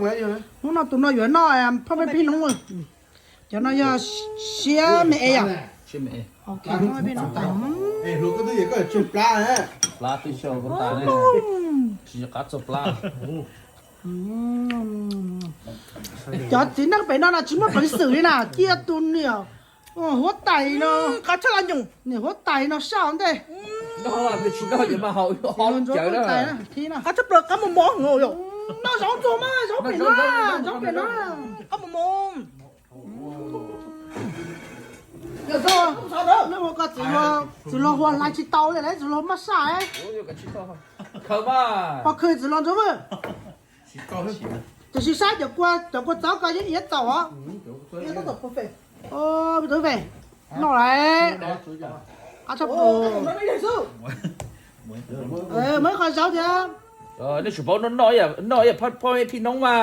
Hnub no tus no yuav noj phoj me pib noob. Cov no yog siab me es yom. Cov txiv neej pem no no tsis muaj peev xwm li na, cia tus niam huab tais no, qab tshaj la nyoos, niam huab tais no saj ntej. Qab tshaj plaws qab mos mos yom. Noj zaub ntxuag mas zaub pem no, zaub pem no. Qab mos mos. Txwv luag hua hlais tsis tau li, txwv luag maj saj. Pov khw txwv luag ntsuag vwj. Tiam sis saib cov kua, cov kua txob ko yeej iab txaus os. Tus tub Fem noj lawm. Muaj ib qho zaub thiab. Nej tsis paub noj, noj ib yam phoj me phij noob mas.